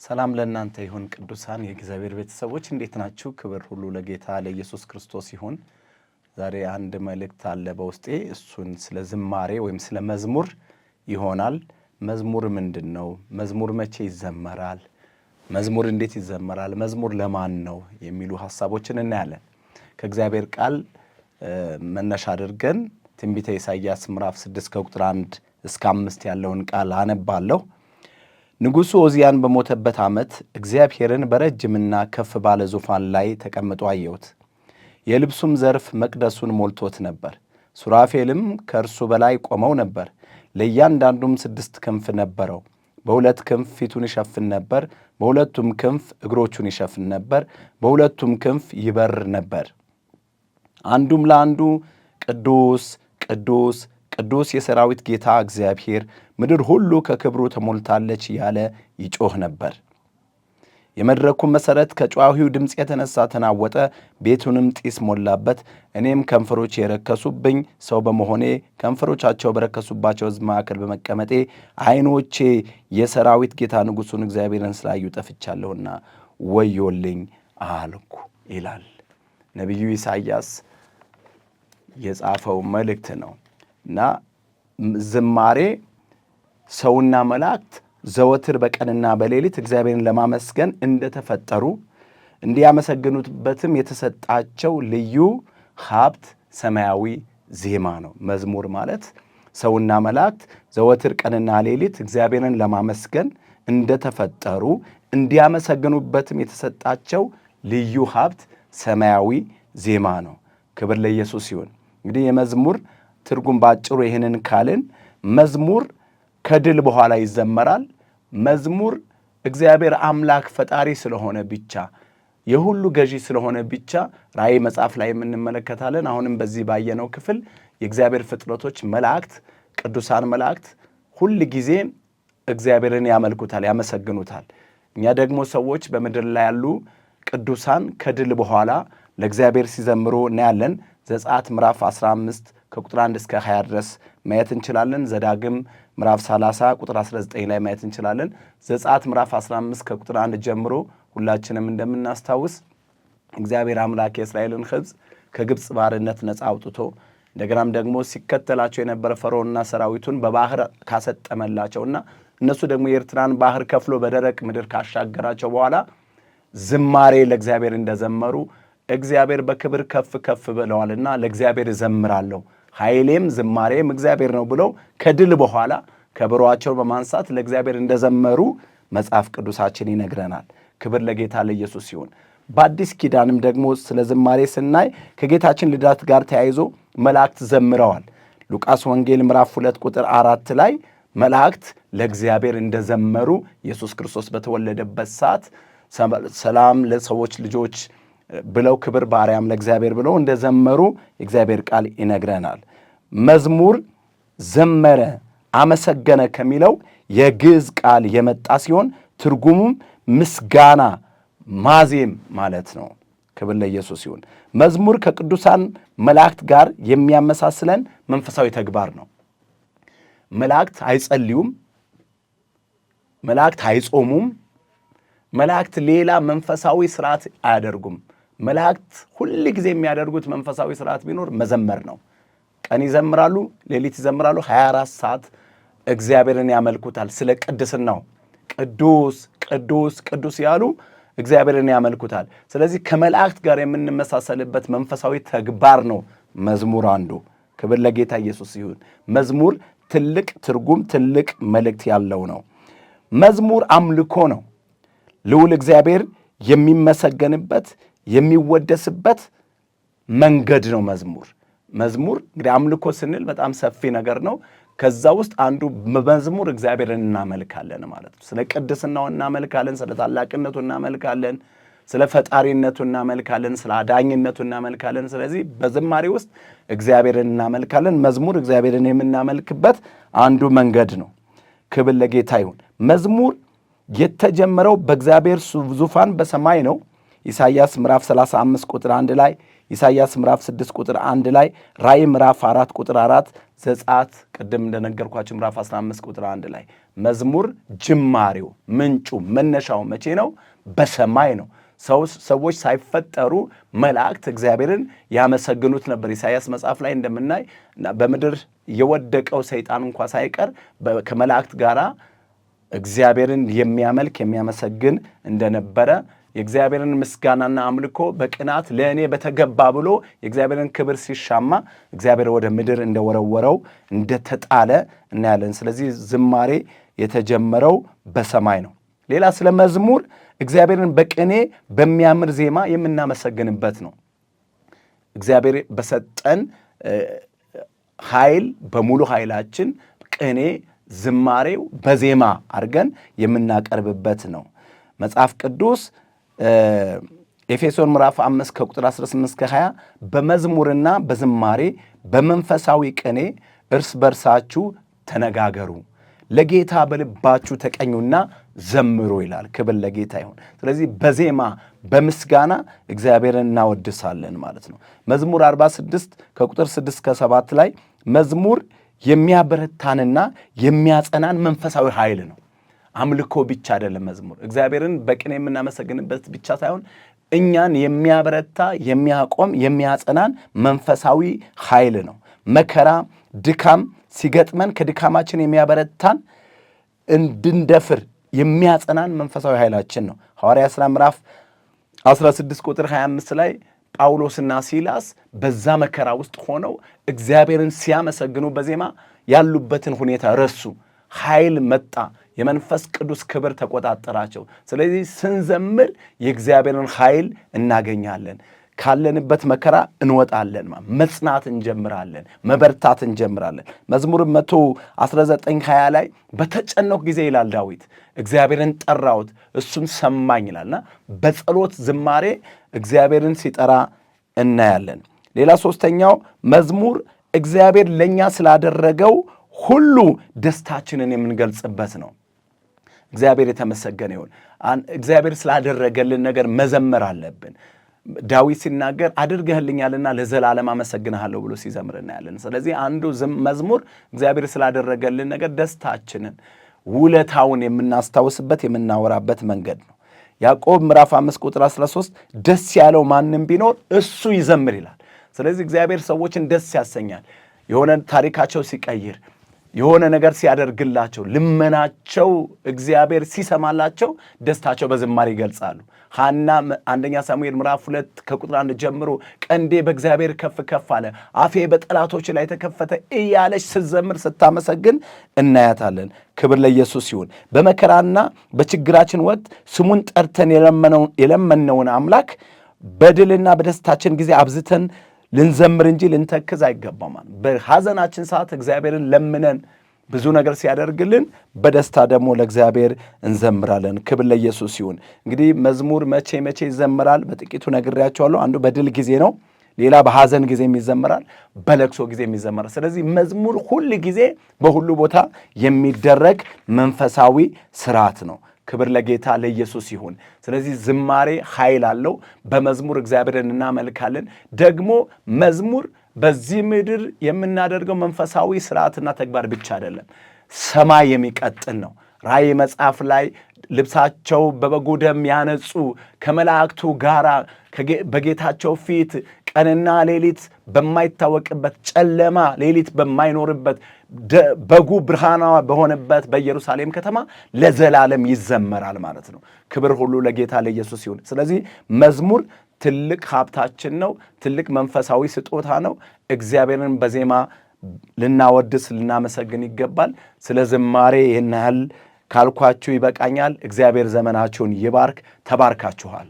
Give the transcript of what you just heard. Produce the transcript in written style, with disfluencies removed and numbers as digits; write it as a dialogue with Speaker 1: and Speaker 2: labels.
Speaker 1: ሰላም ለእናንተ ይሁን ቅዱሳን የእግዚአብሔር ቤተሰቦች እንዴት ናችሁ? ክብር ሁሉ ለጌታ ለኢየሱስ ክርስቶስ ይሁን። ዛሬ አንድ መልእክት አለ በውስጤ። እሱን ስለ ዝማሬ ወይም ስለ መዝሙር ይሆናል። መዝሙር ምንድን ነው? መዝሙር መቼ ይዘመራል? መዝሙር እንዴት ይዘመራል? መዝሙር ለማን ነው? የሚሉ ሀሳቦችን እናያለን። ከእግዚአብሔር ቃል መነሻ አድርገን ትንቢተ ኢሳይያስ ምዕራፍ 6 ከቁጥር 1 እስከ 5 ያለውን ቃል አነባለሁ። ንጉሡ ዖዝያን በሞተበት ዓመት እግዚአብሔርን በረጅምና ከፍ ባለ ዙፋን ላይ ተቀምጦ አየሁት። የልብሱም ዘርፍ መቅደሱን ሞልቶት ነበር። ሱራፌልም ከእርሱ በላይ ቆመው ነበር። ለእያንዳንዱም 6 ክንፍ ነበረው። በ2 ክንፍ ፊቱን ይሸፍን ነበር፣ በ2ቱም ክንፍ እግሮቹን ይሸፍን ነበር፣ በ2ቱም ክንፍ ይበር ነበር። አንዱም ለአንዱ ቅዱስ ቅዱስ ቅዱስ የሰራዊት ጌታ እግዚአብሔር ምድር ሁሉ ከክብሩ ተሞልታለች እያለ ይጮህ ነበር። የመድረኩም መሠረት ከጯሂው ድምፅ የተነሳ ተናወጠ፣ ቤቱንም ጢስ ሞላበት። እኔም ከንፈሮቼ የረከሱብኝ ሰው በመሆኔ ከንፈሮቻቸው በረከሱባቸው ሕዝብ መካከል በመቀመጤ ዓይኖቼ የሰራዊት ጌታ ንጉሡን እግዚአብሔርን ስላዩ ጠፍቻለሁና ወዮልኝ አልኩ ይላል ነቢዩ ኢሳይያስ የጻፈው መልእክት ነው። እና ዝማሬ ሰውና መላእክት ዘወትር በቀንና በሌሊት እግዚአብሔርን ለማመስገን እንደተፈጠሩ እንዲያመሰግኑበትም የተሰጣቸው ልዩ ሀብት ሰማያዊ ዜማ ነው። መዝሙር ማለት ሰውና መላእክት ዘወትር ቀንና ሌሊት እግዚአብሔርን ለማመስገን እንደተፈጠሩ እንዲያመሰግኑበትም የተሰጣቸው ልዩ ሀብት ሰማያዊ ዜማ ነው። ክብር ለኢየሱስ ይሁን። እንግዲህ የመዝሙር ትርጉም ባጭሩ ይህንን ካልን መዝሙር ከድል በኋላ ይዘመራል። መዝሙር እግዚአብሔር አምላክ ፈጣሪ ስለሆነ ብቻ የሁሉ ገዢ ስለሆነ ብቻ ራእይ መጽሐፍ ላይ እንመለከታለን። አሁንም በዚህ ባየነው ክፍል የእግዚአብሔር ፍጥረቶች መላእክት፣ ቅዱሳን መላእክት ሁል ጊዜ እግዚአብሔርን ያመልኩታል፣ ያመሰግኑታል። እኛ ደግሞ ሰዎች በምድር ላይ ያሉ ቅዱሳን ከድል በኋላ ለእግዚአብሔር ሲዘምሩ እናያለን። ዘጸአት ምዕራፍ 15 ከቁጥር 1 እስከ 20 ድረስ ማየት እንችላለን። ዘዳግም ምዕራፍ 30 ቁጥር 19 ላይ ማየት እንችላለን። ዘጸአት ምዕራፍ 15 ከቁጥር 1 ጀምሮ ሁላችንም እንደምናስታውስ እግዚአብሔር አምላክ የእስራኤልን ሕዝብ ከግብፅ ባርነት ነፃ አውጥቶ እንደገናም ደግሞ ሲከተላቸው የነበረ ፈርዖንና ሰራዊቱን በባህር ካሰጠመላቸውና እነሱ ደግሞ የኤርትራን ባህር ከፍሎ በደረቅ ምድር ካሻገራቸው በኋላ ዝማሬ ለእግዚአብሔር እንደዘመሩ እግዚአብሔር በክብር ከፍ ከፍ ብለዋልና ለእግዚአብሔር እዘምራለሁ ኃይሌም ዝማሬም እግዚአብሔር ነው ብለው ከድል በኋላ ከበሮአቸውን በማንሳት ለእግዚአብሔር እንደዘመሩ መጽሐፍ ቅዱሳችን ይነግረናል። ክብር ለጌታ ለኢየሱስ ይሁን። በአዲስ ኪዳንም ደግሞ ስለ ዝማሬ ስናይ ከጌታችን ልደት ጋር ተያይዞ መላእክት ዘምረዋል። ሉቃስ ወንጌል ምዕራፍ 2 ቁጥር 4 ላይ መላእክት ለእግዚአብሔር እንደዘመሩ ኢየሱስ ክርስቶስ በተወለደበት ሰዓት ሰላም ለሰዎች ልጆች ብለው ክብር በአርያም ለእግዚአብሔር ብለው እንደዘመሩ የእግዚአብሔር ቃል ይነግረናል። መዝሙር ዘመረ አመሰገነ ከሚለው የግዕዝ ቃል የመጣ ሲሆን ትርጉሙም ምስጋና ማዜም ማለት ነው። ክብር ለኢየሱስ ይሁን። መዝሙር ከቅዱሳን መላእክት ጋር የሚያመሳስለን መንፈሳዊ ተግባር ነው። መላእክት አይጸልዩም፣ መላእክት አይጾሙም፣ መላእክት ሌላ መንፈሳዊ ስርዓት አያደርጉም። መላእክት ሁል ጊዜ የሚያደርጉት መንፈሳዊ ስርዓት ቢኖር መዘመር ነው። ቀን ይዘምራሉ፣ ሌሊት ይዘምራሉ። 24 ሰዓት እግዚአብሔርን ያመልኩታል። ስለ ቅድስናው ቅዱስ ቅዱስ ቅዱስ ያሉ እግዚአብሔርን ያመልኩታል። ስለዚህ ከመላእክት ጋር የምንመሳሰልበት መንፈሳዊ ተግባር ነው መዝሙር አንዱ። ክብር ለጌታ ኢየሱስ ይሁን። መዝሙር ትልቅ ትርጉም ትልቅ መልእክት ያለው ነው። መዝሙር አምልኮ ነው። ልዑል እግዚአብሔር የሚመሰገንበት የሚወደስበት መንገድ ነው መዝሙር። መዝሙር እንግዲህ አምልኮ ስንል በጣም ሰፊ ነገር ነው። ከዛ ውስጥ አንዱ መዝሙር እግዚአብሔርን እናመልካለን ማለት ነው። ስለ ቅድስናው እናመልካለን፣ ስለ ታላቅነቱ እናመልካለን፣ ስለ ፈጣሪነቱ እናመልካለን፣ ስለ አዳኝነቱ እናመልካለን። ስለዚህ በዝማሬ ውስጥ እግዚአብሔርን እናመልካለን። መዝሙር እግዚአብሔርን የምናመልክበት አንዱ መንገድ ነው። ክብር ለጌታ ይሁን። መዝሙር የተጀመረው በእግዚአብሔር ዙፋን በሰማይ ነው። ኢሳይያስ ምዕራፍ 35 ቁጥር 1 ላይ ኢሳይያስ ምዕራፍ 6 ቁጥር 1 ላይ፣ ራእይ ምዕራፍ 4 ቁጥር 4፣ ዘጸአት ቅድም እንደነገርኳችሁ ምዕራፍ 15 ቁጥር 1 ላይ መዝሙር ጅማሬው፣ ምንጩ፣ መነሻው መቼ ነው? በሰማይ ነው። ሰዎች ሳይፈጠሩ መላእክት እግዚአብሔርን ያመሰግኑት ነበር። ኢሳይያስ መጽሐፍ ላይ እንደምናይ በምድር የወደቀው ሰይጣን እንኳ ሳይቀር ከመላእክት ጋር እግዚአብሔርን የሚያመልክ፣ የሚያመሰግን እንደነበረ፣ የእግዚአብሔርን ምስጋናና አምልኮ በቅናት ለእኔ በተገባ ብሎ የእግዚአብሔርን ክብር ሲሻማ እግዚአብሔር ወደ ምድር እንደወረወረው፣ እንደተጣለ እናያለን። ስለዚህ ዝማሬ የተጀመረው በሰማይ ነው። ሌላ ስለ መዝሙር እግዚአብሔርን በቅኔ በሚያምር ዜማ የምናመሰግንበት ነው። እግዚአብሔር በሰጠን ኃይል በሙሉ ኃይላችን ቅኔ ዝማሬው በዜማ አድርገን የምናቀርብበት ነው። መጽሐፍ ቅዱስ ኤፌሶን ምዕራፍ 5 ከቁጥር 18 እስከ 20 በመዝሙርና በዝማሬ በመንፈሳዊ ቅኔ እርስ በርሳችሁ ተነጋገሩ፣ ለጌታ በልባችሁ ተቀኙና ዘምሩ ይላል። ክብር ለጌታ ይሁን። ስለዚህ በዜማ በምስጋና እግዚአብሔርን እናወድሳለን ማለት ነው። መዝሙር 46 ከቁጥር 6 እስከ 7 ላይ መዝሙር የሚያበረታንና የሚያጸናን መንፈሳዊ ኃይል ነው። አምልኮ ብቻ አይደለም መዝሙር። እግዚአብሔርን በቅኔ የምናመሰግንበት ብቻ ሳይሆን እኛን የሚያበረታ፣ የሚያቆም፣ የሚያጸናን መንፈሳዊ ኃይል ነው። መከራ፣ ድካም ሲገጥመን ከድካማችን የሚያበረታን፣ እንድንደፍር የሚያጸናን መንፈሳዊ ኃይላችን ነው። ሐዋርያ ሥራ ምዕራፍ 16 ቁጥር 25 ላይ ጳውሎስና ሲላስ በዛ መከራ ውስጥ ሆነው እግዚአብሔርን ሲያመሰግኑ በዜማ ያሉበትን ሁኔታ ረሱ። ኃይል መጣ። የመንፈስ ቅዱስ ክብር ተቆጣጠራቸው። ስለዚህ ስንዘምር የእግዚአብሔርን ኃይል እናገኛለን። ካለንበት መከራ እንወጣለን። መጽናት እንጀምራለን። መበርታት እንጀምራለን። መዝሙር 119 20 ላይ በተጨነቅሁ ጊዜ ይላል ዳዊት፣ እግዚአብሔርን ጠራሁት እሱም ሰማኝ ይላልና በጸሎት ዝማሬ እግዚአብሔርን ሲጠራ እናያለን። ሌላ ሶስተኛው መዝሙር እግዚአብሔር ለእኛ ስላደረገው ሁሉ ደስታችንን የምንገልጽበት ነው። እግዚአብሔር የተመሰገነ ይሁን። እግዚአብሔር ስላደረገልን ነገር መዘመር አለብን። ዳዊት ሲናገር አድርገህልኛልና ለዘላለም አመሰግንሃለሁ ብሎ ሲዘምር እናያለን። ስለዚህ አንዱ መዝሙር እግዚአብሔር ስላደረገልን ነገር ደስታችንን፣ ውለታውን የምናስታውስበት፣ የምናወራበት መንገድ ነው። ያዕቆብ ምዕራፍ 5 ቁጥር 13 ደስ ያለው ማንም ቢኖር እሱ ይዘምር ይላል። ስለዚህ እግዚአብሔር ሰዎችን ደስ ያሰኛል። የሆነ ታሪካቸው ሲቀይር፣ የሆነ ነገር ሲያደርግላቸው፣ ልመናቸው እግዚአብሔር ሲሰማላቸው ደስታቸው በዝማሬ ይገልጻሉ። ሐና አንደኛ ሳሙኤል ምዕራፍ 2 ከቁጥር 1 ጀምሮ ቀንዴ በእግዚአብሔር ከፍ ከፍ አለ፣ አፌ በጠላቶች ላይ ተከፈተ እያለች ስትዘምር፣ ስታመሰግን እናያታለን። ክብር ለኢየሱስ ይሁን። በመከራና በችግራችን ወቅት ስሙን ጠርተን የለመነውን አምላክ በድልና በደስታችን ጊዜ አብዝተን ልንዘምር እንጂ ልንተክዝ አይገባም። በሐዘናችን ሰዓት እግዚአብሔርን ለምነን ብዙ ነገር ሲያደርግልን በደስታ ደግሞ ለእግዚአብሔር እንዘምራለን። ክብር ለኢየሱስ ይሁን። እንግዲህ መዝሙር መቼ መቼ ይዘምራል? በጥቂቱ ነግሬያችኋለሁ። አንዱ በድል ጊዜ ነው። ሌላ በሐዘን ጊዜም ይዘምራል፣ በለቅሶ ጊዜም ይዘምራል። ስለዚህ መዝሙር ሁል ጊዜ በሁሉ ቦታ የሚደረግ መንፈሳዊ ስርዓት ነው። ክብር ለጌታ ለኢየሱስ ይሁን። ስለዚህ ዝማሬ ኃይል አለው። በመዝሙር እግዚአብሔርን እናመልካለን። ደግሞ መዝሙር በዚህ ምድር የምናደርገው መንፈሳዊ ስርዓትና ተግባር ብቻ አይደለም፣ ሰማይ የሚቀጥል ነው። ራእይ መጽሐፍ ላይ ልብሳቸው በበጉ ደም ያነጹ ከመላእክቱ ጋር በጌታቸው ፊት ቀንና ሌሊት በማይታወቅበት፣ ጨለማ ሌሊት በማይኖርበት፣ በጉ ብርሃኗ በሆነበት በኢየሩሳሌም ከተማ ለዘላለም ይዘመራል ማለት ነው። ክብር ሁሉ ለጌታ ለኢየሱስ ይሁን። ስለዚህ መዝሙር ትልቅ ሀብታችን ነው። ትልቅ መንፈሳዊ ስጦታ ነው። እግዚአብሔርን በዜማ ልናወድስ፣ ልናመሰግን ይገባል። ስለ ዝማሬ ይህን ያህል ካልኳችሁ ይበቃኛል። እግዚአብሔር ዘመናችሁን ይባርክ። ተባርካችኋል።